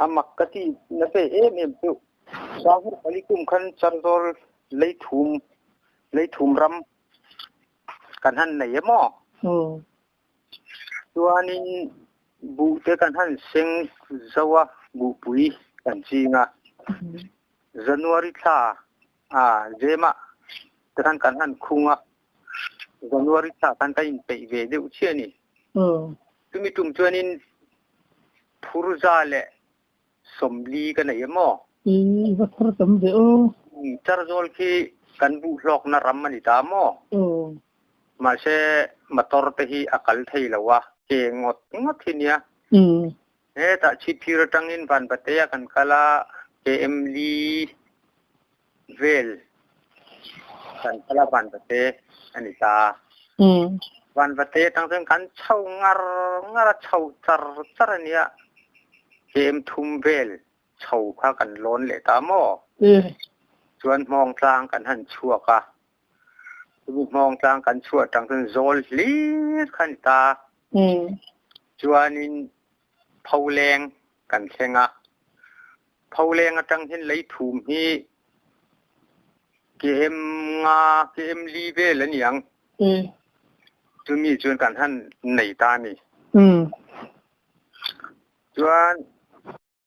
A mak ka ti na ve em em chu Sanghar pali kum khan Charzawl leithum leithum ram kan han nei em aw? Chuanin buh te kan han seng zo a, buhpui kan ching a. January thla a Zemah te khan kan han khung a, January thla khan kan inpeih ve deuh chiah a ni. Chumi tum chuanin phurza leh 40 ka nei em aw? I va thar tam ve aw. Charzawl khi kan buh hlawkna ram a ni ta maw? Mahse motor te hi a kal thei lo a, ke ngawt ngawt hi nia. Hetah Chhipphir atangin Vanpatea kan kal a, KM li vel kan kal a Vanpate a ni ta. Vanpate atang chuan kan chho ngar ngar a, chho char char a nia. KM thum vel chho kha kan lawn leh ta maw? Chuan Hmawngtlang kan han chhuak a, chumi Hmawngtlang kan chhuah atang chuan zawl hlir kha a ni ta. Chuanin Pholeng kan thleng a, Pholeng atang hian leithum hi KM nga, KM li vel a ni ang. Chumi chuan kan han nei ta a ni. Chuan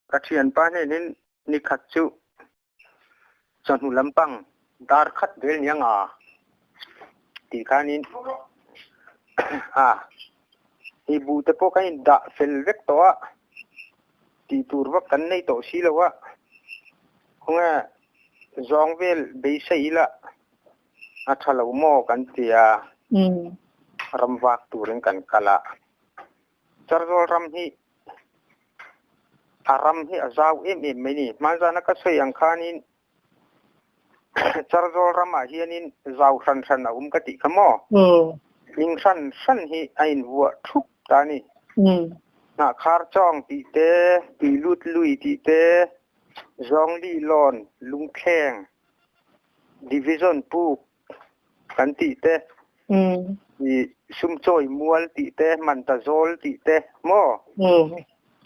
ka thianpa hnenin nikhat chu chawhnu lampang dar khat vel nia nga tih khanin a hei buh te pawh kan indah fel vek tawh a tih tur vak kan nei tawh si lo a khawnge zawng vel beisei ila a tha lo maw kan ti a ram vak turin kan kal a Charzawl ram hi a ram hi a zau em em mai ni. Hmanzana ka sawi ang khanin Charzawl ramah hianin zau hran hran a awm ka tih kha maw? Hming hran hran hi a invuah thup ta a ni. Hnahkhar chawng tih te, tuilut lui tih te, Zawngli lawn, lungthleng, division puk kan tih te, i sumchawi mual tih te, manta zawl tih te maw?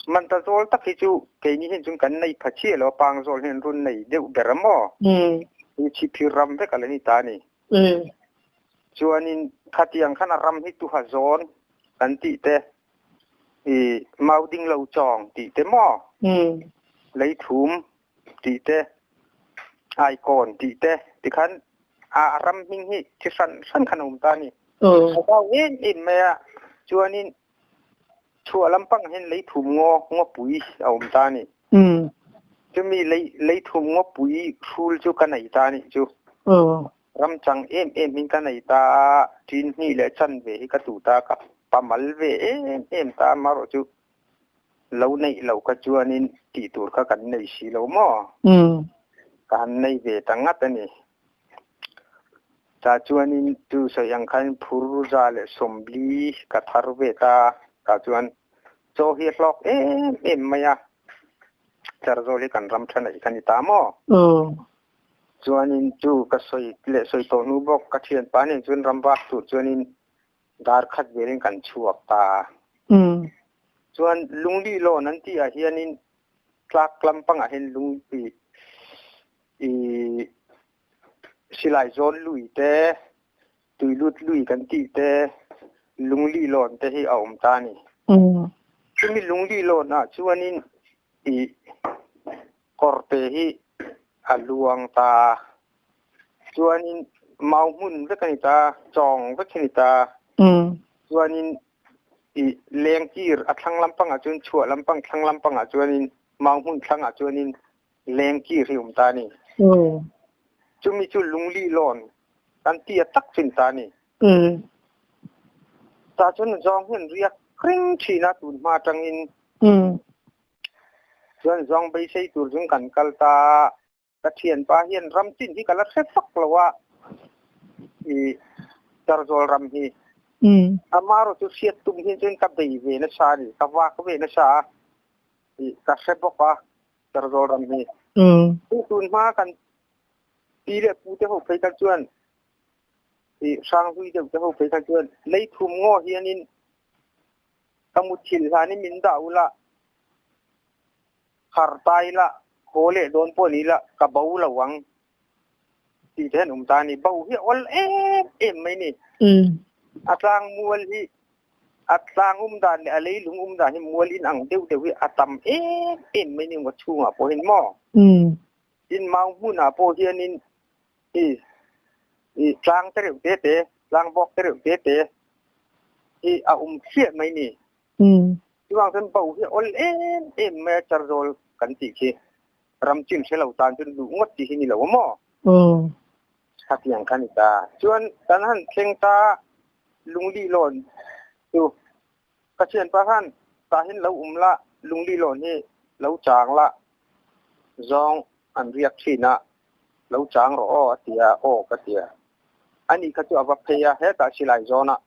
Manta zawl tak hi chu keini hian chuan kan nei pha chiah lo a, pang zawl hian run nei deuh ber a maw? Hi chhipphir ram vek a la ni ta a ni. Chuanin khatiang khan a ram hi tuha zawn kan tih te, i mau ding lo chawng tih te maw? Leithum tih te, Aikawn tih te tikhan a ram hming hi thi hran hran khan a awm ta a ni. A zau em em mai a, chuanin chhuah lampangah hian leithum ngaw ngawpui a awm ta a ni. Chumi lei leithum ngawpui hrul chu ka nei ta a nih chu. Ram chang em em in ka nei ta a, ṭin hnih leh chanve hi ka tu ta, ka pamal ve em em ta amaherawh chu Lo neih lo kha chuanin tih tur kha kan nei si lo maw? Ka han nei ve ta ngat a ni. Tah chuanin chu sawi ang khan 140 ka thar ve ta. Tah chuan chaw hi a hlawk em em mai a, Charzawl hi kan ram tha neih kha ni ta maw? Chuanin chu ka sawi leh sawi tawh hnu bawk ka thianpa nen chuan ram vak tur chuanin Dar khat velin kan chhuak ta a. Chuan Lungli lawn an tih ah hianin tlak lampangah hian lung i i silai zawn lui te, tuilut lui kan tih te, Lungli lawn te hi a awm ta a ni. Chumi Lungli lawn ah chuanin i kawrte hi a luang ta a. Chuanin mau hmun vek a ni ta, chawng vek hi a ni ta. Chuanin i lengkir a thlang lampangah chuan chhuah lampang thlang lampangah chuanin mau hmun thlangah chuanin lengkir hi a awm ta a ni. Chumi chu lungli lawn kan ti a tak chu a ni ta a ni. Tah chuan zawng hian riak ring thin a tun hma atangin. Chuan zawng beisei tur chung kan kal ta a. Ka thianpa hian ram chin hi ka la hre fak lo a, i Charzawl ram hi. Amaherawh chu hriat tum hian chuan ka bei ve nasa a ni, ka vak ve nasa a, i ka hre bawk a Charzawl ram hi. Chu tun hma kan pi leh pu te ho phei kha chuan i hranghlui deuh te ho phei kha chuan leithum ngaw hianin ka muthilh hlanin min dah ula. Har ta ila, haw leh dawn pawh ni ila ka bo lo ang tih te hian awm ta a ni. Bo hi a awl em em mai ni. A tlang mual hi a tlang um dan leh a leilung um dan hi mual in ang deuh deuh hi a tam em em mai ni ngaw chhungah pawh hian maw? Tin mau hmunah pawh hianin i i tlang te reuh te te, tlang bawk te reuh te te hi a awm thliah mai ni. Chuvang chuan bo hi a awl em em mai a, charzawl kan tih khi ram chin hre lo tan chuan luh ngawt tih hi ni lo a maw? Khatiang kha ni ta. Chuan kan han thleng ta lungli lawn chu ka thianpa khan tahin lo um la, lungli lawn hi lo chang la zawng an riak thin a, lo chang rawh aw a ti a, aw ka ti a. Ani kha chu a va phei a, hetah silai zawnah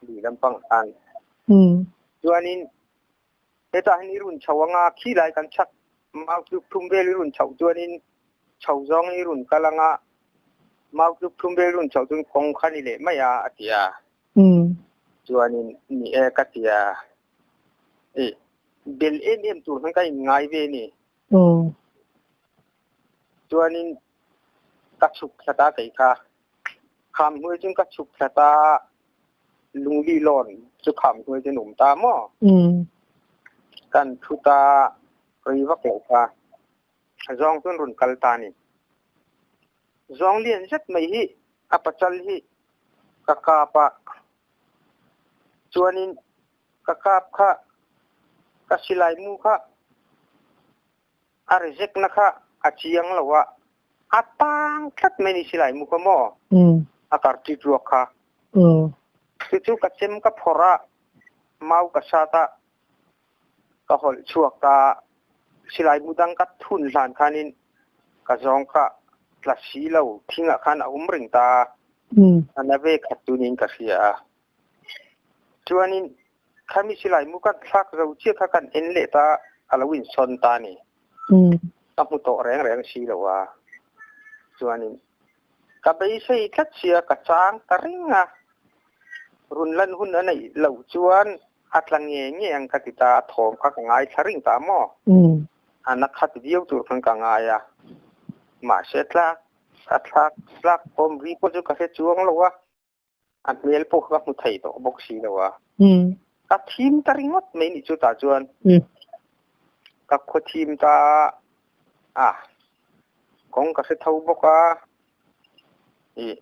lui lampang khan. Chuanin hetah hian i run chho anga khi lai kan chhak mau tluk thum vel i run chhoh chuanin chho zawng i run kal anga mau tluk thum vel run chhoh chuan kawng kha ni leh mai a a ti a. Chuanin ni e ka ti a. I bel em em tur khan ka inngai ve ni. Chuanin ka chhuk thla ta kei kha. Kham hnuai chuan ka chhuk thla ta lungli lawn chu kham hnuai chuan awm ta maw? Kan thu ta rei vak lo kha. Zawng chuan rawn kal ta ni. Zawng lian zet mai hi a pachal hi ka kap a. Chuanin ka kap kha ka silai mu kha A reject na kha a chiang lo a, a tang tlat mai ni silai mu kha maw? A cartridge ruak kha. Chu chu ka chem ka phawrh a, mau ka sat a, ka hawlh chhuak a, silai mu dang ka thun hlan khanin ka zawng kha tla si lo, thingah khan a awm reng ta a, a na ve khat chu niin ka hria a. Chuanin Khami silai mu kan thlak zo chiah kha kan en leh ta a lo insawn ta a ni. Ka hmu tawh reng reng si lo a. Chuanin ka beisei tlat sia ka chang ta reng a. Run lan hun a neih loh chuan a tla nge nge ang ka ti ta a, thawm kha ka ngaithla reng ta maw? A na khat viau tur khan ka ngai a. Mahse tlak a thlak tlak thawm ri pawh chu ka hre chuang lo a. A hmel pawh kha ka hmu thei tawh bawk si lo a. Ka thim ta ringawt mai nih chu tah chuan ka khaw thim ta a, kawng ka hre tho bawk a, ih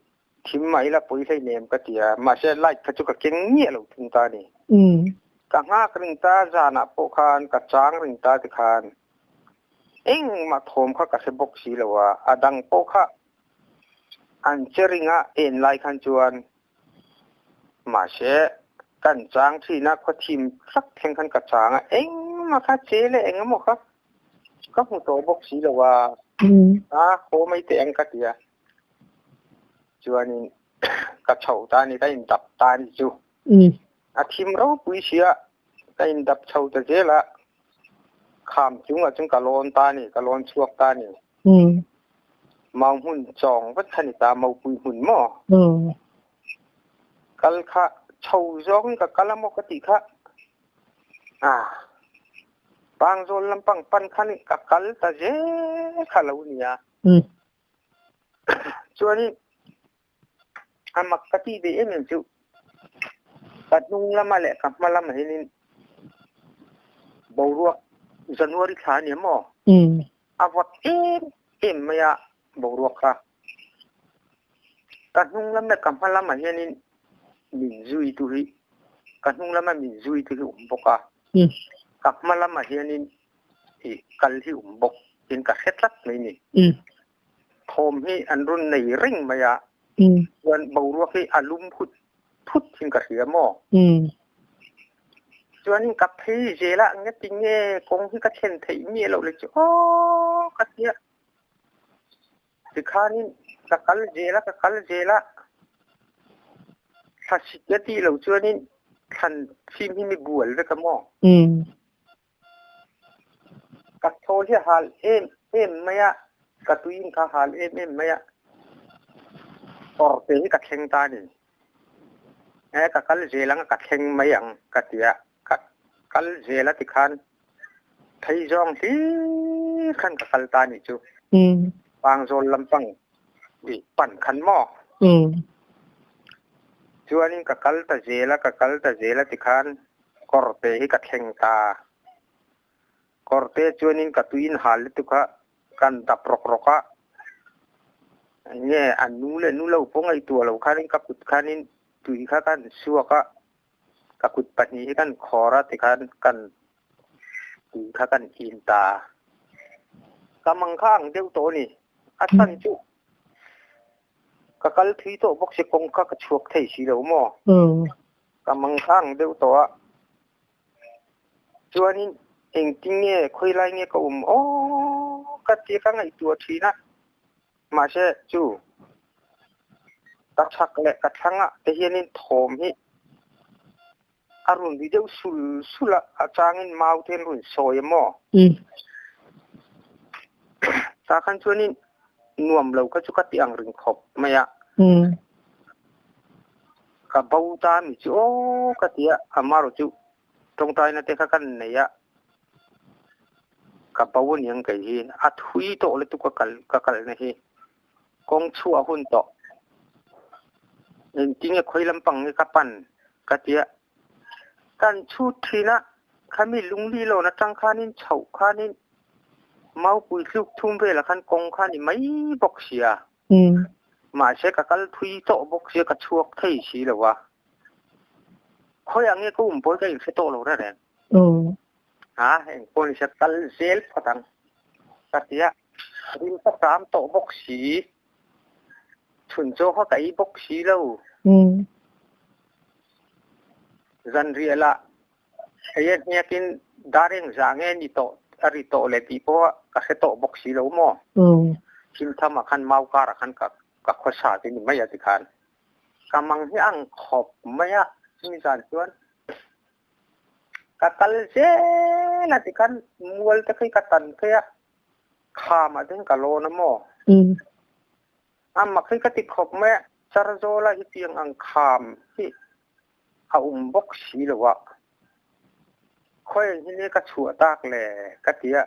thim mah ila pawi hlei nem ka ti a, mahse light kha chu ka keng miah lo thung ta a ni. Ka nghak ring ta zanah pawh khan ka chang ring ta tikhan engmah thawm kha ka hre bawk si lo a, a dang pawh kha An che ringa en lai khan chuan mahse kan chang thin a, khaw thim hlak thleng khan ka chang a, engmah kha che leh engemaw kha ka hmu tawh bawk si lo a, a haw mai teh ang ka ti a, chuanin ka chho ta a ni, ka indap ta a ni chu. A thim ropui sia ka indap chho ta zel a, kham chungah chuan ka lawn ta a ni, ka lawn chhuak ta a ni. Mau hmun cawng vat kha ni ta mopui hmun maw? Kal kha cho zawng in ka kal a maw ka ti kha. Ah. Pangzawl lampang pan khan ka kal ta zel kha lo nia. Chuan in a mak ka ti ve em em chu ka hnung lamah leh ka hma lamah hianin boruak January thla a ni a maw? A vawt em em mai a boruak kha. Ka hnung lam leh ka hma lamah hianin min zui tu hi ka hnung lama min zui tu hi awm bawk a. Ka hma lamah hianin kal hi awm bawk in ka hre tlat mai ni. Thawm hi an rawn nei reng mai a, chuan boruak hi a lum phut phut thin ka hria maw? Chuanin ka phei zel a, engati nge kawng hi ka thlen theih miah loh le chu aw ka tia. Tikhanin ka kal zel a, ka kal zel a, thlasik a tih loh chuanin thlan fim hi mi bual vek a maw? Ka thaw hi a hal em em mai a, ka tuiin kha a hal em em mai a, kawr te hi ka thleng ta a ni. E ka kal zel ang a, ka thleng mai ang ka ti a, ka kal zel a tikhan Phei zawng hlir khan ka kal ta nih chu. Pangzawl lampang i pan khan maw? Chuanin ka kal ta zel a, ka kal ta zel a tikhan kawrte hi ka thleng ta. Kawrte chuanin ka tuiin hal lutuk a, kan dap rawk rawk a. Enge a nu leh nu lo pawh ngaihtuah lo khanin ka kut khanin tui kha kan suak a, ka kut pahnih hi kan khawr a tikhan kan tui kha kan in ta. Ka mang kha ang deuh tawh a ni. A chhan chu ka kal thui tawh bawk si kawng kha ka chhuak thei si lo maw? Ka mang kha ang deuh tawh a. Chuanin engtin nge khawi lai nge ka awm aw ka ti ka ngaihtuah thin a. Mahse chu ka chhak leh ka thlangah te hianin thawm hi a rawn ri deuh sul sul a, a changin mau te an rawn sawi a maw? Tah khan chuanin nuam lo kha chu ka ti ang ring khawp mai a. Ka bo ta mi chu aw ka ti a, amarawh chu tawngtaina te kha kan nei a, ka bo aniang kei hi a thui tawh lutuk ka kal ka kalna hi kawng chhuah hun tawh engtinge khawi lampang nge ka pan ka tia kan chhut thin a khami lungli lawn atang khanin chhoh khanin maupui tluk thum velah khan kawng kha a ni mai bawk sia mahse ka kal thui tawh bawk sia ka chhuak thei si lo a khawiah nge ka um pawi ka inhre tawh lo reng reng. Ha eng pawh ni se kal zel phawt ang ka ti a, rim ka tam tawh bawk si, chhun chaw kha ka ei bawk si lo. Zanriah lah hei a hniakin dar eng za nge ni tawh a ri tawh le tih pawh ka hre tawh bawk si lo maw. Thim tham ah khan mau kar ah khan ka ka khawsa te ni mai a tikhan ka mang hi ang khawp mai a chumi zan chuan Ka kal zel a tikhan mual te khi ka tan phei a, kham ah chuan ka lawn a maw? A mak hi ka ti khawp mai a, Charzawla hi tiang ang kham hi a awm bawk si lo a, khawi hi nge ka chhuah tak le ka ti a,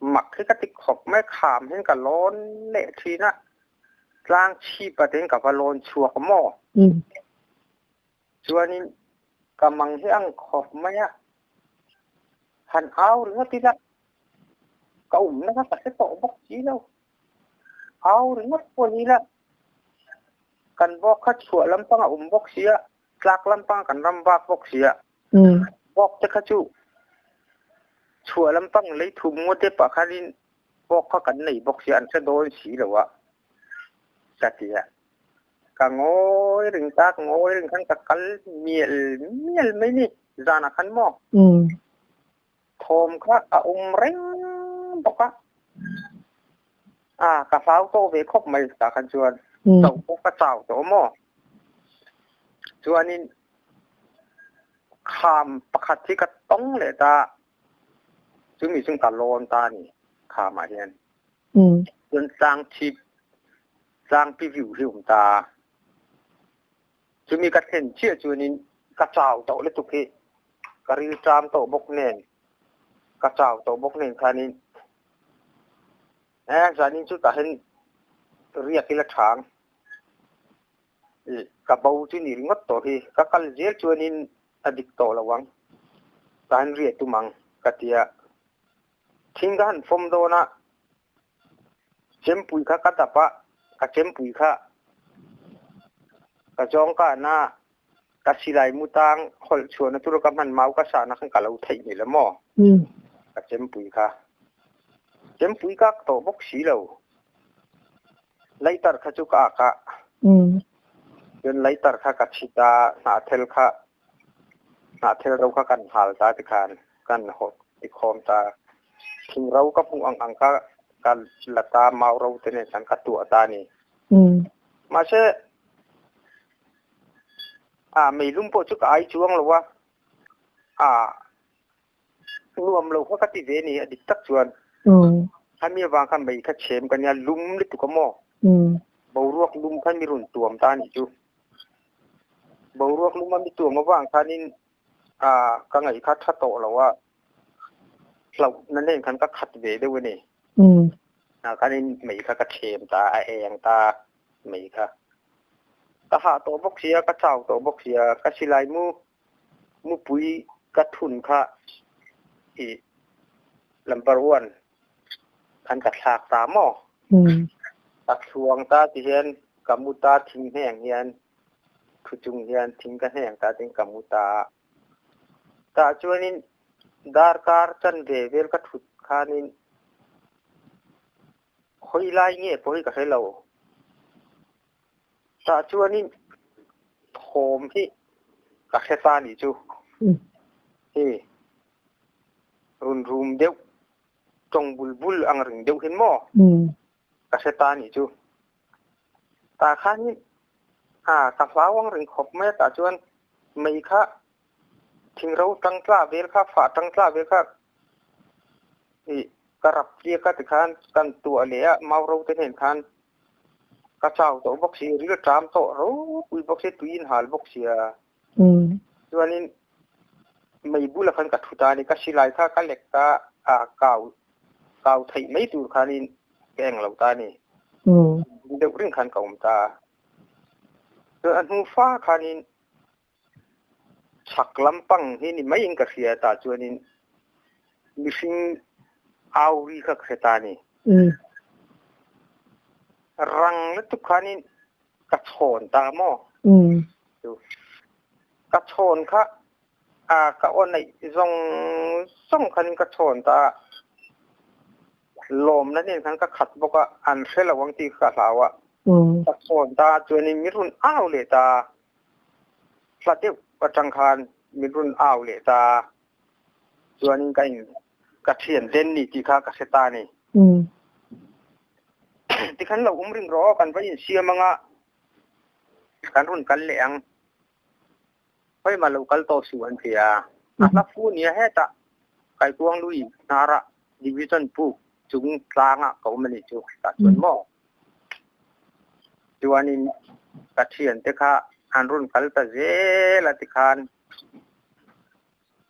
mak hi ka ti khawp mai, kham hian ka lawn leh thin a, tlang chhip ah te hian ka va lawn chhuak a maw? Chuanin ka mang hi ang khawp mai a, han au ringawt ila ka awmna kha ka hre tawh bawk si lo. Au ringawt pawh ni ila kan bawk kha chhuah lampang a awm bawk si a, tlak lampang kan ram vak bawk si a. Bawk te kha chu chhuah lampang lei thum ngawt te pah khanin bawk kha kan nei bawk si a, an hre dawn si lo a ka ti a. Ka ngawi ring ta, ka ngawi ring khan ka kal mial mial mai ni zanah khan maw. Thawm kha a awm reng bawk a, a ka hlau tawh ve khawp mai tah khan chuan chauh pawh ka chau tawh maw. Chuanin kham pakhat hi ka tawng leh ta, chumi chu ka lawn ta a ni khamah hian. Chuan tlang chhip tlangpi viu hi um ta. Chumi ka thlen chiah chuanin ka chau tawh lutuk hi ka rilṭam tawh bawk nen ka chau tawh bawk nen khanin eh zanin chu tah hian riak ila ṭhang ka bo chu ni ringawt tawh hi ka kal zel chuanin a dik tawh lo ang tah hian riah tum ang ka ti a. Thing ka han fawm dawn a, chempui kha ka dap a, ka chempui kha ka zawng kan a, ka silai mu tang hawlh chhuahna tur ka hman mau ka sahna khan ka lo theih ni lo maw? Ka chempui kha. Chempui ka ak tawh bawk si lo. Lighter kha chu ka ak a. Cun lighter kha ka chit a, hnahthel kha Hnahthel ro kha kan hal ta tikhan kan tikhawm ta. Thing ro ka hmuh ang ang kha ka la ta, mau ro te nen khan ka tuah ta a ni. Mahse, a meilum pawh chu ka ai chuang lo a, a nuam lo kha ka ti ve a ni a dik tak chuan. Khami avang khan mei kha chhem ka nia, lum lutuk a maw? Boruak lum khan mi rawn tuam ta a nih chu. Boruak luma mi tuam avang khanin ka ngaih kha tha tawh lo a. Hlauhna nen khan ka khat ve deuh a ni. Ah khanin mei kha ka thlem ta a eng ta mei kha. Ka hah tawh bawk sia, ka chau tawh bawk sia, ka silai mu mupui ka thun kha i number one khan ka thlak ta maw? Ka thluang ta ti hian ka mu ta thing hneng hian thu chung hian thing ka hneng ta tiin ka mu ta a. Tah chuanin darkar chanve vel ka thut khanin hawi lai nge pawh hi ka hre lo. Tah chuanin thawm hi ka hre ta nih chu. Hi run rum deuh tawng bul bul ang ring deuh hin maw ka hre ta nih chu. Tah khanin ka hlau ang ring khawp mai a tah chuan mei kha thingro tangtla vel kha fah tangtla vel kha ih ka rap chiak a tikhan kan tuah leh a mau ro te hnen khan ka chau tawh bawk si ril ṭam tawh ropui bawk si tui in hal bawk sia chuanin mei bulah khan ka thu ta a ni ka silai kha ka lek ta a kau kau theih mai tur khanin ka eng lo ta a ni deuh ring khan ka awm ta a chuan a hnu fa khanin Chhak lampang hi ni maiin ka hria tah chuanin mihring au ri kha ka hre ta a ni. Rang lutuk khanin ka chhawn ta maw? Ka chhawn kha ka aw neih zawng zawng khanin ka chhawn ta a, lawmna nen khan ka khat bawk a, an hre lo ang tih kha ka hlau a. Ka chhawn ta chuanin mi rawn au leh ta a. Hla deuh atang khan min rawn au leh ta a, chuanin ka in ka thian den ni tih kha ka hre ta a ni. Tikhan lo um ring rawh aw, kan va insiam anga kan rawn kal leh ang. Hawima lo kal tawh suh an ti a, a hla fu nia hetah Kaikuang lui hnarah Division puk chung tlangah ka awm a nih chu tah chuan maw? Chuanin ka thiante kha an rawn kal ta zel a tikhan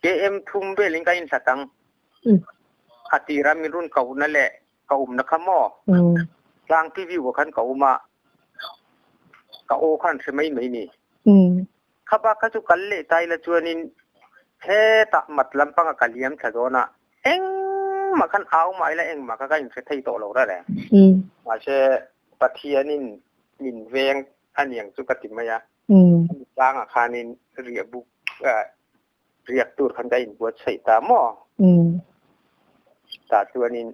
KM thum velin ka inhlat ang. A tira min rawn kohna leh ka umna kha maw? Tlangpi view ah khan ka um a, ka aw khan hre mai mai ni. Kha bak kha chu kal leh ta ila chuanin hetah mat lampang a ka liam thla dawn a, engmah khan au mah ila engmah kha ka inhre thei tawh lo reng reng. Mahse Pathianin min veng a niang chu ka ti mai a, a tlangah khanin riah buk riak tur khan ka inbuatsaih ta maw? Tah chuanin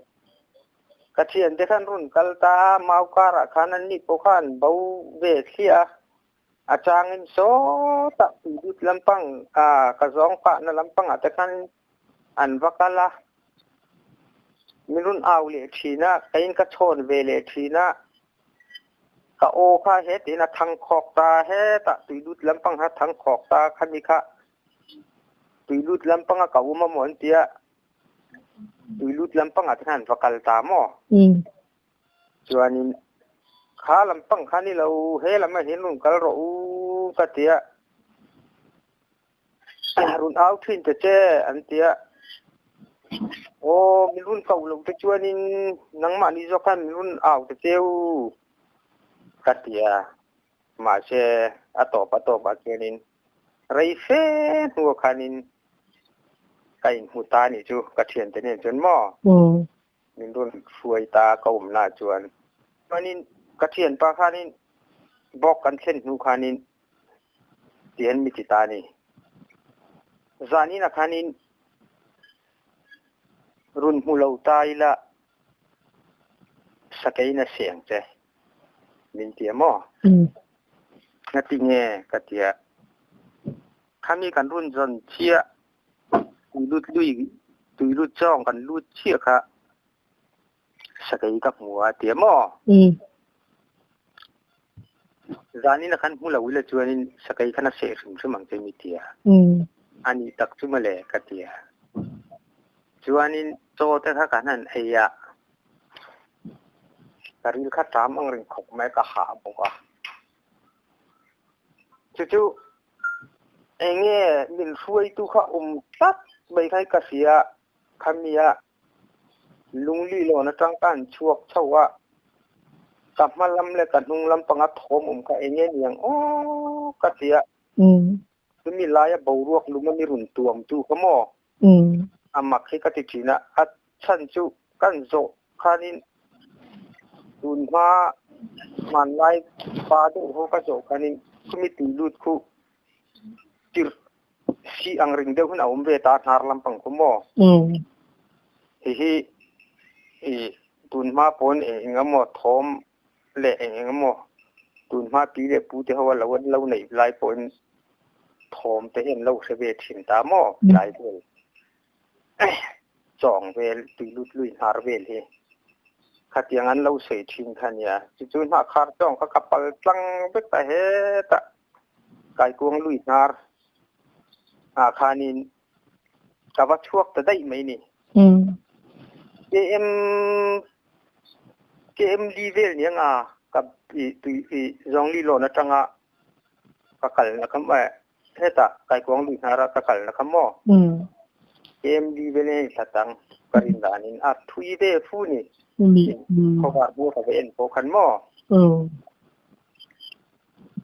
ka thiante khan rawn kal ta a, mau karah khan an nih pawh khan bo ve thliah a, A changin sawtah tuilut lampang ka zawng pahna lampangah te khan an va kal a, min rawn au leh thin a, keiin ka chhawn ve leh thin a, ka aw kha hetiin a thang khawk ta hetah tuilut lampang kha thang khawk ta khami kha tuilut lampanga ka awm a maw an tia, tuilut lampangah te khan an va kal ta maw? Chuanin, Kha lampang kha ni lo, he lam ah hian rawn kal rawh u ka ti a, rawn au thin ta che an ti a. Aw, min rawn ko lo te chuanin nangmahni zawk khan min rawn au ta che u ka ti a. Mahse, a tawp a tawp ah chuanin rei fe hnuah khanin ka inhmu ta a nih chu ka thiante nen chuan maw? Min rawn hruai ta ka awmna ah chuan. Chuanin ka thianpa khanin bawk kan thlen hnu khanin tihian mi ti ta a ni. Zanin ah khanin rawn hmu lo ta ila sakeiin a seng che min ti a maw? Ngati nge ka ti a. Khami kan rawn zawn chiah Tuilut lui tuilut zawng kan lut chiah kha sakei ka hmu a tia maw? Zanin a khan hmu lo ila chuanin sakei khan a seh hrim hrim ang che mi tia. A nih tak chu mawle ka tia. Chuanin chaw te kha kan han ei a, ka ril kha ṭam ang reng khawp mai ka hah bawk a. Chu chu Enge min hruaitu kha awm tlat mai kha ka hria, khami a. Lungli lawn atang ka han chhuak chho a, ka hma lam leh ka hnung lam panga thawm awm kha eng nge niang aw ka ti a. Chumi laia boruak lum a mi rawn tuam tu kha maw? A mak hi ka ti thin a, a chhan chu kan zawh khanin tun hma hmanlai pa deuh ho ka zawh khanin chumi tui lut khu tirh Si ang ring deuh hin a awm ve ta hnar lampang khu maw? Hi hi i tunhma pawn eng eng emaw thawm leh eng eng emaw tunhma pi leh pu te ho a lo an lo neih lai pawhin thawm te hi an lo hre ve thin ta maw tlai vel chawng vel tuilut lui hnar vel hi khatiang an lo sawi thin kha nia chu chu hnahkhar chawng kha ka pal tlang vek ta hetah. Kaikuang lui hnar ah khanin ka va chhuak ta daih mai ni. KM KM li vel ni anga ka tui zawngli lawn atanga ka kal na kha hetah Kaikuang lui hnar ah ka kal na kha maw KM li vel hi hlat ang ka rin danin a thui ve fu ni. Khawvar hmur ka va en pawh khan maw.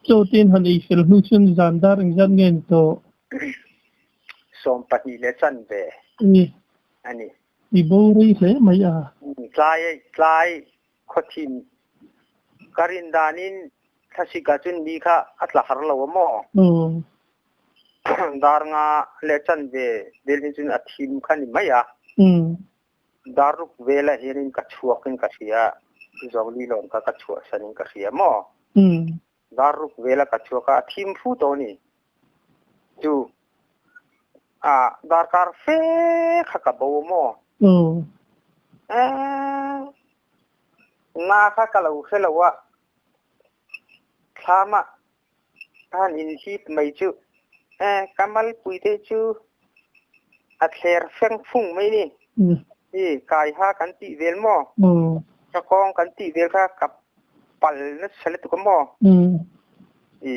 Chaw tein han ei fel hnu chuan zan dar engzat nge ni tawh? 12 leh chanve a ni. I bo rei hle mai a. Tlai tlai khawthin ka rin danin thlasik ah chuan mi kha a tla har lo a maw? Dar nga leh chanve vel hi chuan a thim kha ni mai a. Dar ruk velah hianin ka chhuakin ka hria, Zawngli lawn kha ka chhuahsanin ka hria maw? Dar ruk velah ka chhuak a, a thim fu tawh a ni. Chu a darkar fe kha ka bo maw? Na kha ka lo hre lo a, thlamah ka han inhip mai chu ka malpui te chu a thler feng fung mai ni. Hi kai ha kan tih vel maw? Sakawng kan tih vel kha ka pal nasa lutuk a maw? I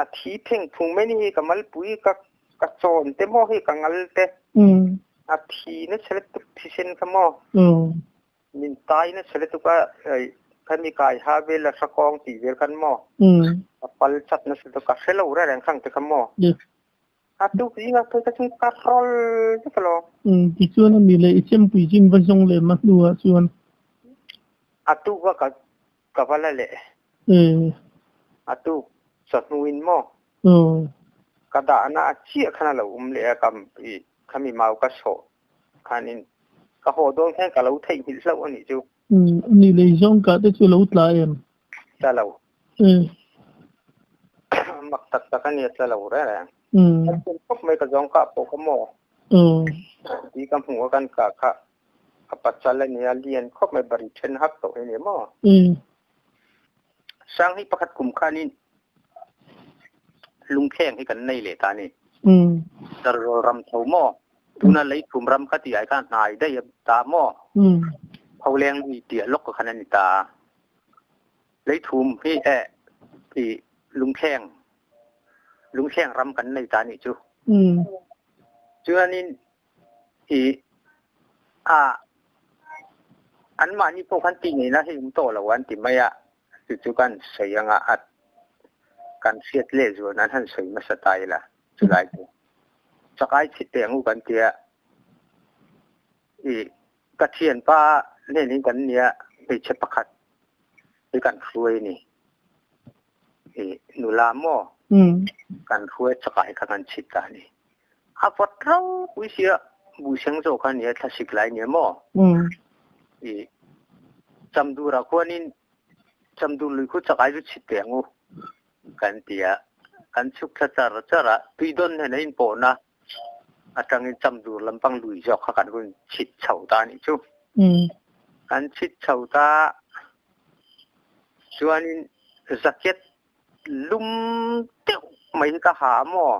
a thi pheng phung mai ni hi ka malpui ka ka chawn te maw hi ka ngal te a thi nasa lutuk thisen kha maw? Min tai nasa lutuk a, khami kai ha vel a hrakawng tih vel khan maw? A pal chat nasa lutuk a, hre lo reng reng khang te kha maw? A tuk zing a phei kha chu ka rawl vek alawm. Tichuan a mi leh i chempui chin va zawng leh ma hnuah chuan. A tuk a ka ka va la leh. A tuk chawhnuin maw? Ka dahna a chiah khan a lo um leh a, ka khami mau ka sawh khanin ka haw dawn khan ka lo theihnghilh hlauh a nih chu. Ani lei zawng kah te chu lo tla em? Tla lo. Mak tak tak a nia tla lo reng reng. Kan tum khawp mai ka zawng kah pawh kha maw? Ti ka hmuh a kan kah kha a pachal a nia lian khawp mai bari then hak tawh hi a ni maw? Sang hi pakhat kum khanin lungthleng hi kan nei leh ta a ni. Darzawl ram tho maw? Tuna leithum ram kha tih ai khan hnai daih a ta maw? Pholeng lui piah lawk khan a ni ta a. Leithum hi eh i lungthleng lungthleng ram kan nei ta nih chu. Chuanin i a anmahni pawh khan tih ngeina hi um tawh lo an ti mai a. Chu chu kan sawi anga a kan hriat leh zual nan han sawi hmasa ta ila chulai chu chakai chhit teh ang u kan tia i ka thianpa hnenin kan nia hmeichhe pakhat hi kan hruai a ni i nula maw kan hruai chakai kha kan chhit ta a ni a vawt ropui sia buhseng zawk kha nia thlasik lai nia maw i chamdurah khuanin Chamdur lui khu chakai chu chhit teh ang u kan ti a, kan chhuk thla char char a, tuidawn nen a inpawhna atangin Chamdur lampang lui zawk kha kan rawn chhit chho ta a nih chu. Kan chhit chho ta chuanin jacket lum deuh mai hi ka ha a maw?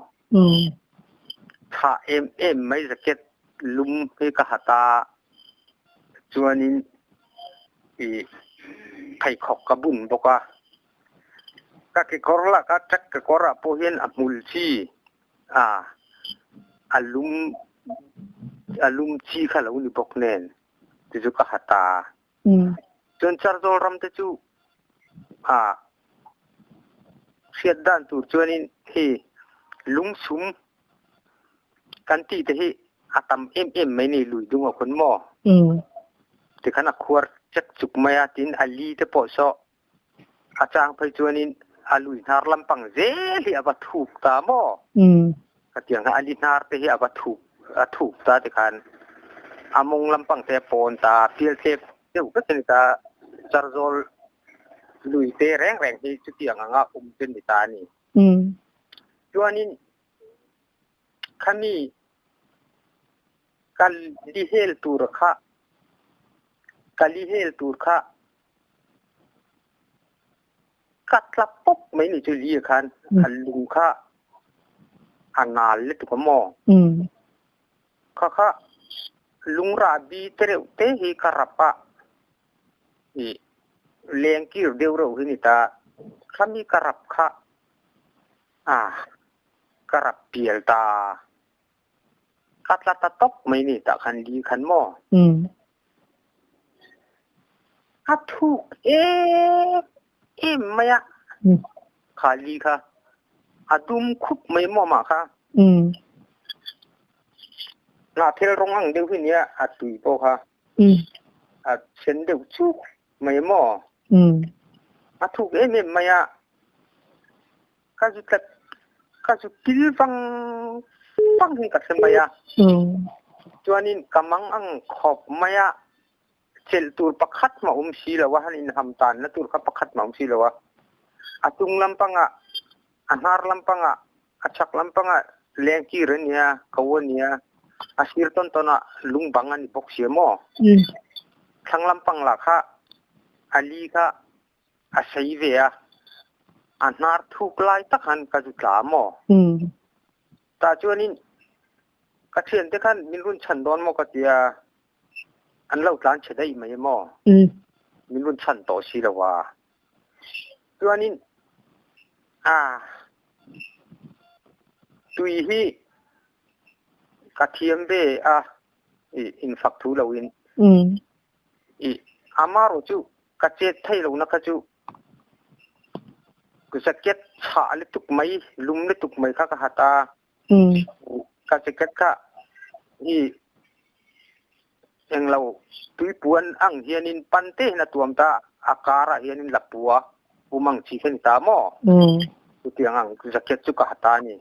Thah em em mai jacket lum hi ka ha ta chuanin i pheikhawk ka bun bawk a. Ka kekawr lah ka track kekawr ah pawh hian a hmul chi a a lum a lum chi kha lo ni bawk nen. Ti chu ka ha ta. Chuan Charzawl ram te chu a hriat dan tur chuanin hi lungsum kan tih te hi a tam em em mai ni lui dung a khawn maw? Tikhan a khuar chek chuk mai a, tin a li te pawh saw a chang phei chuanin a lui hnar lampang zel hi a va thuk ta maw? Khatiang kha a li hnar te hi a va thuk a thuk ta tikhan a mawng lampang te a pawn ta pial tlep deuh vek a ni ta. Charzawl lui te reng reng hi chutiang anga awm chu a ni ta a ni. Chuanin khami ka li hel tur kha ka li hel tur kha Ka tla pawp mai nih chu li khan a lung kha a nal lutuk a maw? Kha kha lungrah bi te reuh te hi ka rap a, i leng kir deuh reuh hi ni ta. Khami ka rap kha a ka rap pial ta. Ka tla ta tawp mai ni tah khan li khan maw? A thuk em em mai a. Kha li kha a dum khup mai maw mah kha. Hnahthel rawng ang deuh hi nia a tui pawh kha. A sen deuh chuk mai maw. A thuk em em mai a. Ka zu tlat ka zu pil vang vang hi ka hre mai a. Chuanin ka mang ang khawp mai a. Chelh tur pakhat mah um si lo a, han inham tanna tur kha pakhat mah um si lo a. A tung lampangah, a hnar lampangah, a chhak lampangah lengkir a nia, ko a nia, a sir tawn tawnah lungbang a ni bawk si a maw? Thlang lampang lah kha a li kha a sei ve a, a hnar thuk lai tak han ka zu tla maw? Tah chuanin ka thiante khan min run chhan dawn maw ka tia, an lo tlan chhe daih mai maw? Min run chhan tawh si lo a. Chuanin a tui hi ka thiam ve a, i infak thu loin. I amarawh chu ka chet thei lohna kha chu jacket chhah lutuk mai, lum lutuk mai kha ka hat a. Ka jacket kha hi englo tuipuan ang hianin pan te hian a tuam ta, a karah hianin lapua pum ang chi kha ni ta maw? Chutiang ang jacket chu ka hat a ni.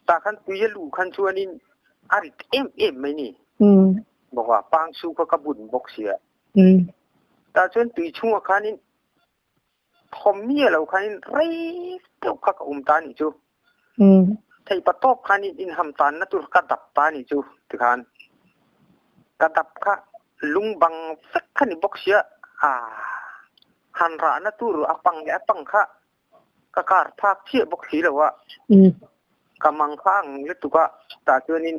Tah khan tui a luh khan chuanin a rit em em mai ni. Bawk a, pangsu kha ka bun bawk sia. Tah chuan tui chhungah khanin thawm miah lo khanin rei deuh kha ka um ta nih chu. Theih patawp khanin inham tanna tur ka dap ta nih chu tikhan. Ka dap kha lungbang vek kha ni bawk sia, a han rahna tur a pang leh a pang kha ka kar phak chiah bawk si lo a. Ka mang kha ang lutuk a, tah chuanin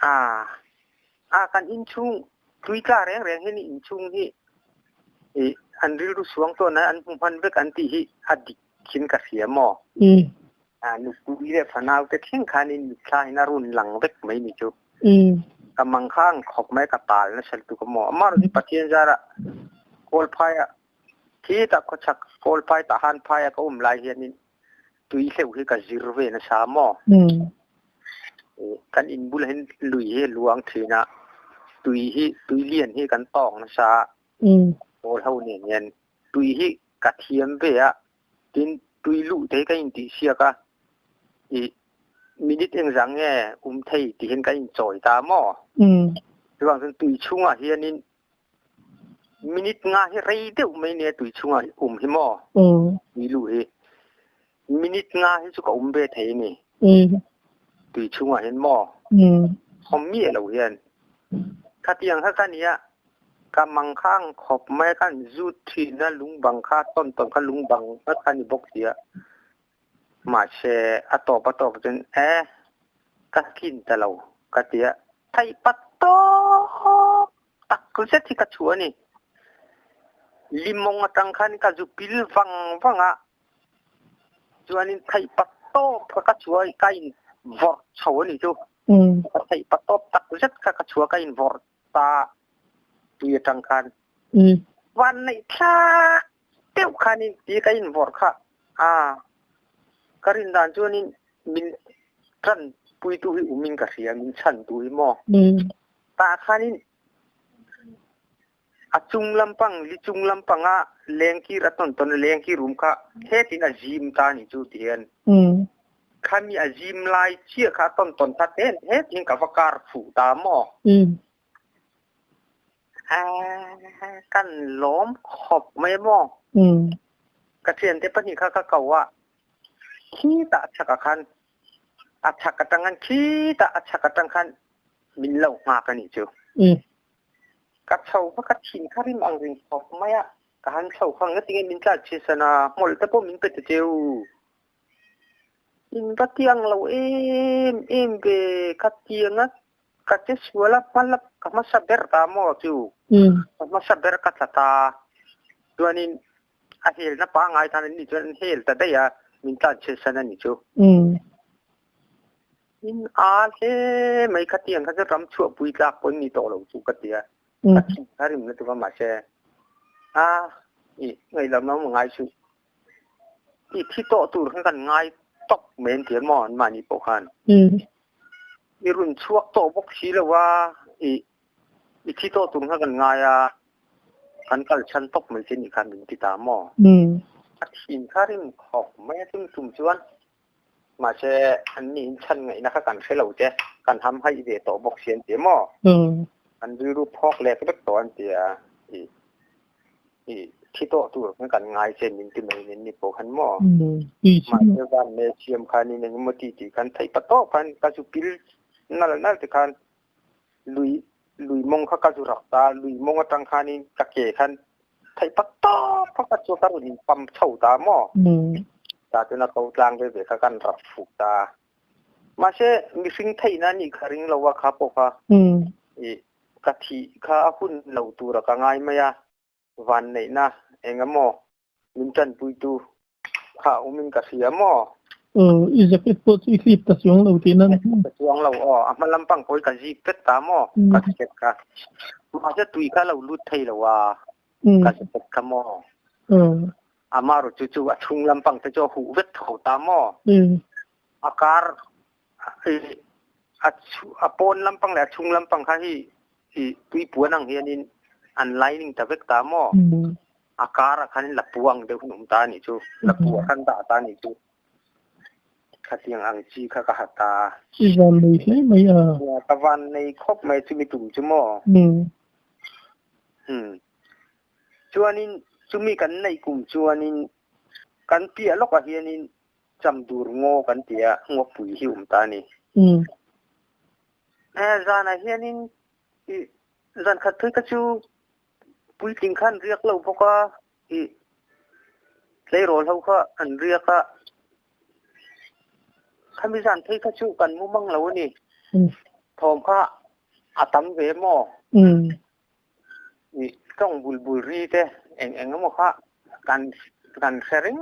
a a kan inchhung tui tla reng reng hian inchhung hi i an rilru suang chuan an hmu hman vek an tih hi a dik khin ka hria maw? A nupui leh fanau te thleng khanin mitthla in a run lang vek mai ni chu. Ka mang kha ang khawp mai ka tal nasa lutuk a maw? Amaherawhchu chu Pathian zarah Kawlphaia Khi tak khawchhak Kawlphai Tahan phaia ka um lai hianin tui hleuh hi ka zir ve nasa maw? Kan in bulah hian lui hi a luang thin a, tui hi tui lian hi kan tawng nasa a, pawl ho nen hian tui hi ka thiam ve a, tin tui luh te hi ka intihsiak a, i minute engzah nge um thei tih hian ka inchawi ta maw? Chuvang chuan tui chhungah hianin Minute nga hi rei deuh mai nia tui chhungah um hi maw? Tui luh hi. Minute nga hi chu ka um ve thei a ni. Tui chhungah hian maw? Hawm miah lo hian. Khatiang kha ka nia, ka mang kha ang khawp mai a, ka han zut thin a, lungbang kha tawn tawn kha lungbang vek a ni bawk si a. Mahse a tawp a tawp chuan e, ka tlin ta lo ka ti a. Theih pat tawp tak zet hi ka chhuah a ni. Limawng atang khan ka zu pil vang vang a, chuanin theih pat tawp kha ka chhuah a, ka in vawrh chho a ni chu. Ka theih pat tawp tak zet kha ka chhuah a, ka in vawrh ta. Tui atang khan van neih thlak deuh khanin ti ka invawrh kha a ka rin dan chuanin min tan puitu hi umin ka hria min chhan tu hi maw tah khanin a chung lampang li chung lampanga lengkir a tawn tawn lengkir um kha hetin a zim ta ni chu ti hian khami a zim lai chiah kha tawn tawn kha ten hetin ka va kar fuh ta maw. Kan lawm khawp mai maw? Ka thiante pahnih kha ka ko a, khitah a chak ah khan a chak atang khan khitah a chak atang khan min lo hngak a nih cu. Ka cho kha ka thin kha rim ang ring khawp mai a, ka han cho kha ngatinge min tlan chisan a, hmawlh te pawh min pe ta cheu. In va tiang lo em em ve ka tiang a Ka che sual a hmalap ka hmasa ber ta maw chu? Ka hmasa ber ka tla ta. Chuanin a helna pangngai khan an nih chuan an hel ta daih a, min tlanchhiat san a nih chu. In a hle mai khatiang kha chu ram chhuahpui tlak pawh an ni tawh lo chu ka ti a. Ka thin kha rim lutuk a mahse a i ngaihloh a ngai suh. I thi tawh tur khan kan ngai tawp mai an ti a maw anmahni pawh khan. I run chhuak tawh bawk si lo a, i i thi tawh tur kha kan ngai a, kan kal chhan tawp mai che nih khan min ti ta maw? A thin kha rim khawp mai a tum tum chuan mahse an ni in chhan ngaihna kha kan hre lo che, kan ham haih ve tawh bawk si an ti maw? An rilru phawk lek vek tawh an ti a, i i thi tawh tur khan kan ngai che min ti mai nen ni pawh khan maw? Mahse van me siam khan in engemaw ti tih khan theih pa tawp khan ka zu pil nal nal ti khan lui lui mawng kha ka zu rak ta lui mawng atang khanin ka ke khan theih pa tawp kha ka chu ka rawn in pam chho ta maw? Ta chuan a ko tlang ve ve kha kan rak fuk ta. Mahse mihring theihna nih kha ring lo a kha pawh kha i ka thih kha a hun lo tura ka ngai mai a, vanneihna eng emaw min tanpuitu kha a awmin ka hria maw? Aw, i jacket pawh chu i hlip ta chuang lo tihna a ni maw? Ta chuang lo aw, a hma lampang pawh hi ka zip vek ta maw ka jacket kha. Mahse tui kha a lo lut thei lo a, ka jacket kha maw? Amaherawh chu chu a chhung lampang te chu a huh vek tho ta maw? A kar a pawn lampang leh a chhung lampang kha hi i tuipuan ang hianin an lining ta vek ta maw? A karah khanin lapua ang deuh hun awm ta a nih chu. Lapua khan dah ta a nih chu. Khatiang ang chi kha ka ha ta. I van nei hle mai a. Ka van nei khawp mai chumi tum chu maw? Chuanin chumi kan neih kum chuanin kan piah lawkah hianin Chamdur ngaw kan ti a, ngawpui hi awm ta a ni. Zanah hianin i zan khat phei kha chu puitling kha an riak lo bawk a, i tleirawl ho kha an riak a. Khami zan phei kha chu kan mu mang lo a ni. Thawm kha a tam ve maw? I tawng bul bul ri te eng eng emaw kha kan kan hre reng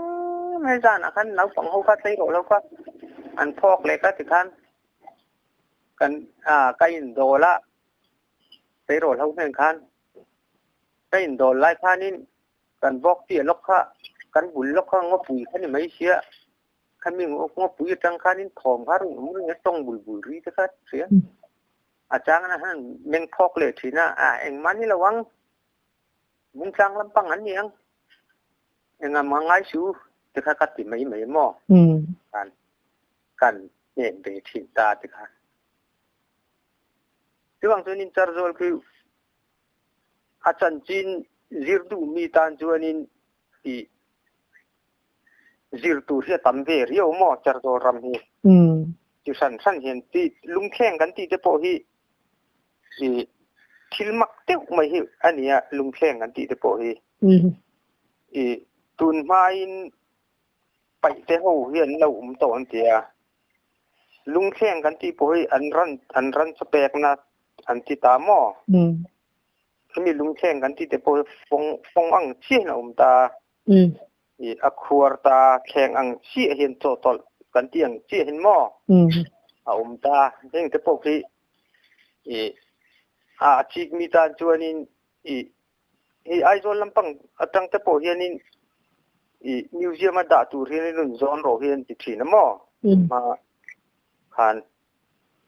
mai zanah khan naupang ho kha tleirawl ho kha an phawk leh ka tikhan kan ah ka indawl a tleirawl ho hnen khan ka indawl lai khanin kan bawk piah lawk kha kan bul lawk kha ngawpui kha ni mai sia khami ngawpui atang khanin thawm kha rawn awm reng a tawng bul bul ri te kha hria. A chang a han meng phawk leh thin a, a engmah ni lo ang, Bungtlang lampang an ni ang, engah mah ngai su ti kha ka ti mai mai maw? Kan kan hnem ve thin ta ti kha. Chuvang chuanin Charzawl khi a chanchin zir duhmi tan chuanin i zir tur hi a tam ve riau maw Charzawl ram hi. Chi hran hran hian ti lungthleng kan tih te pawh hi i thil mak deuh mai hi a ni a, lungthleng kan tih te pawh hi. I tun hmain paih te ho hi an lo awm tawh an ti a, lungthleng kan tih pawh hi an ran an ran chaw pekna an ti ta maw? Hemi lungthleng kan tih te pawh hi fawng fawng ang chiahin a awm ta. I a khuar ta thleng ang chiah hian chawhtawlh kan tih ang chiah hin maw a awm ta. Heng te pawh khi i a chikmi tan chuanin I hei Aizawl lampang atang te pawh hianin i museum a dah tur hian rawn zawn rawh hi an ti thin a maw? Hma khan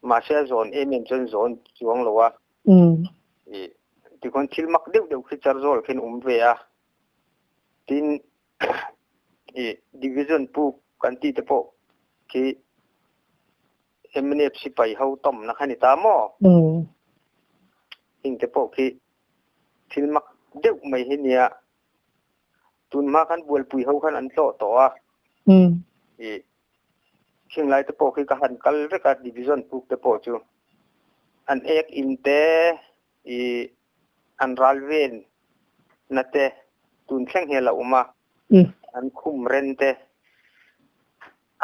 mahse a zawn em em chuan zawn chuang lo a. I tikhawn thil mak deuh deuh khi Charzawl khian awm ve a. Tin i division puk kan tih te pawh khi mnf sipai ho tawmna kha ni ta maw? Heng te pawh khi thil mak deuh mai hi nia. Tun hma khan bualpui ho khan an tlawh tawh a. I khing lai te pawh khi ka han kal vek a division puk te pawh chu. An ek in te i an ral ven na te tun thleng hi a la awm a. An khum ren te.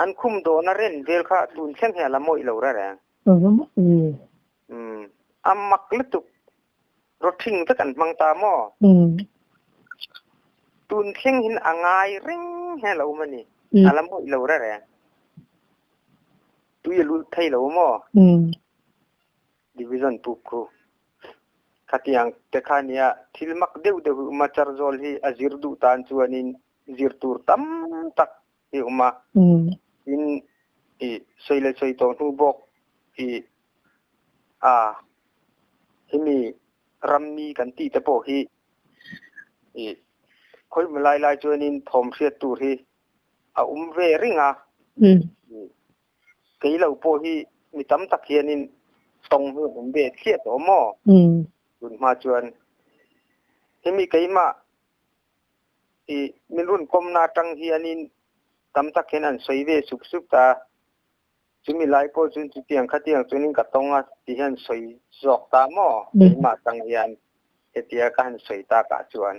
An khum dawhna ren vel kha tun thleng hi a la mawih lo reng. Umm a mak lutuk rawthing vek an hmang ta maw? Tun thleng hin a ngai reng hian a lo awm a ni. A la mawih lo reng reng. Tui a lut thei lo maw? Division puk khu. Khatiang te kha nia thil mak deuh deuh hi awm a, Charzawl hi a zir duh tan chuanin zir tur tam tak hi awm a. Tin i sawi leh sawi tawh hnu bawk i a hemi rammi kan tih te pawh hi i khawimaw lai lai chuanin thawm hriat tur hi a awm ve ring a. Kei lo pawh hi mi tam tak hianin tawng hi an awm ve thliah tawh maw? Tun hma chuan hemi keimah I min rawn kawmna atang hianin tam tak hian an sawi ve sup sup ta. Chumi lai pawh chuan chutiang khatiang chuanin ka tawng a ti hian sawi zawk ta maw? Keimah atang hian hetia ka han sawi takah chuan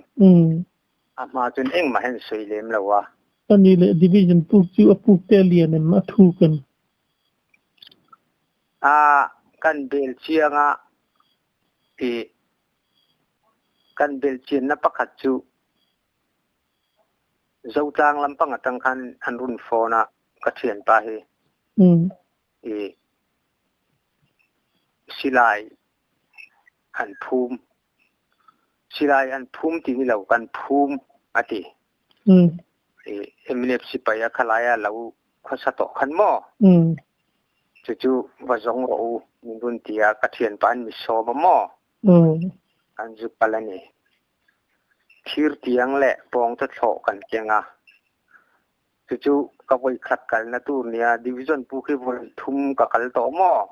a hma chuan engmah hian sawi lem lo a. Ka ni leh division puk chu a puk te a lian em a thuk em? A kan bel chiang a i Kan belchianna pakhat chu Zotlang lampang atang khan an rawn phone a, ka thianpa hi i silai an phum, silai an phum ti ni lo kan phum a ti. I mnf sipai a khalai a lo khawsa tawh khan maw? Chu chu va zawng rawh u min rawn ti a, ka thianpa an mi sawm a maw? Kan zu pal a ni. Thir tiang leh pawng chu thlawh kan keng a. Chu chu ka vawi khat kalna tur nia, division pu khi vawi thum ka kal tawh maw?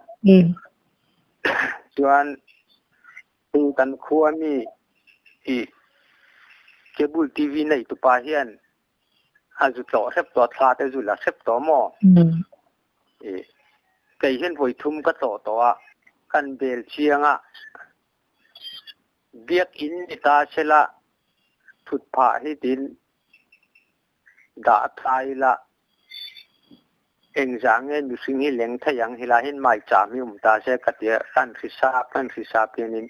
Chuan hei kan khua mi i cable TV nei tupa hian a zu tlawh hrep tawh, thla te zu la hrep tawh maw? I kei hian vawi thum ka tlawh tawh a, kan bel chiang a, biakinn ni ta sela thut phah hi tiin dah ta ila engzah nge mihring hi leng thei ang helai hian maicham hi awm ta se ka tia kan hrisap kan hrisap hianin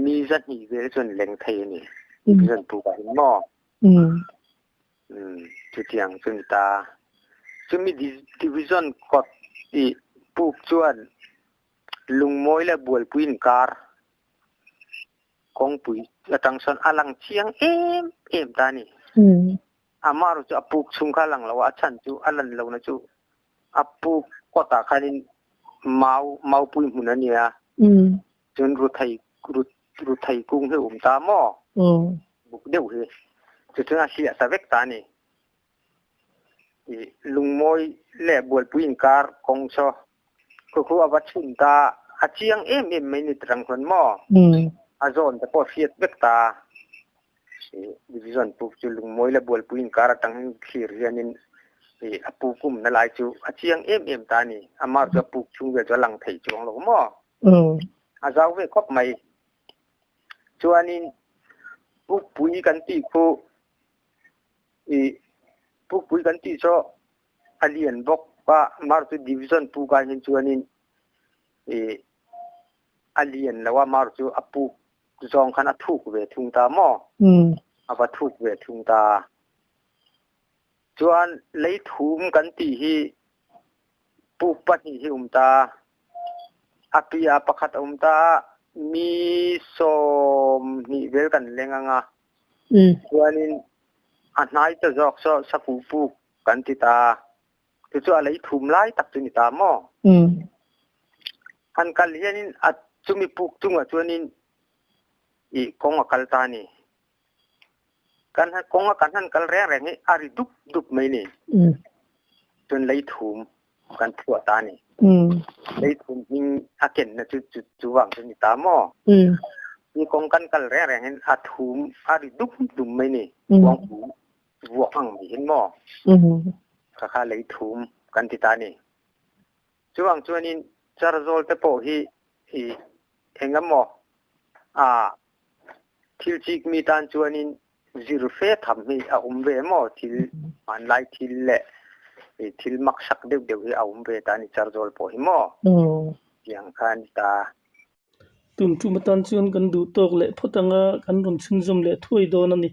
mi zahnih vel chuan leng thei a ni Zanpukah hian maw? Chutiang chu ni ta. Chumi division kawt i puk chuan lungmawi leh bualpui inkar kawngpui atang sawn a lang chiang em em ta a ni. Amaherawh chu a puk chhung kha a lang lo a, a chhan chu a lan lohna chu a puk kawtah khanin mau maupui hmun a nia. Chuan ruthei ruthei kung hi a awm ta maw? Buk deuh hi. Chu chuan a hliah ta vek ta a ni. I lungmawi leh bualpui inkar kawng chaw khu khu a va chhun ta a chiang em em mai ni tirang chuan maw? A zawn te pawh a hriat vek ta. I division puk chu lungmawi leh bualpui inkar atang thlir hianin i a puk umna lai chu a chiang em em ta a ni. Amah chu a puk chhung vel chu a lang thei chuang lo maw? A zau ve khawp mai. Chuanin pukpui kan tih khu i pukpui kan tih chu a lian bawk a, mar chu division puk ah hian chuanin i a lian lo a, mar chu a puk zawng khan a thuk ve thung ta maw? A va thuk ve thung ta. Chuan leithum kan tih hi puk pahnih hi um ta. A piah pakhat a um ta. Mi sawm. hnih vel kan leng anga. Chuanin a hnai ta zawk saw sakuh puk kan ti ta. Chu chu a lei thum lai tak chu ni ta maw? Han kal hianin a chumi puk chungah chuanin i kawng a kal ta ni. Kan kawng a kan han kal reng reng hi a ri dup dup mai ni. Chuan lei thum kan phuah ta ni. Lei thum hming a kenna chu chu vang chu ni ta maw? Ni kawng kan kal reng reng hin a thum a ri dup dup mai ni. Kuangpu vuak ang mai hin maw? Kha kha lei thum kan ti ta ni. Chuvang chuanin Charzawl te pawh hi i eng emaw a thil chik mi tan chuanin zir fe tham hi a awm ve maw thil hmanlai thil leh thil maksak deuh deuh hi a awm ve ta a ni Charzawl pawh hi maw tiang kha a ni ta. Tum tum atan chuan kan duh tawk leh phawt anga kan rawn chhunzawm leh thuai dawn a ni.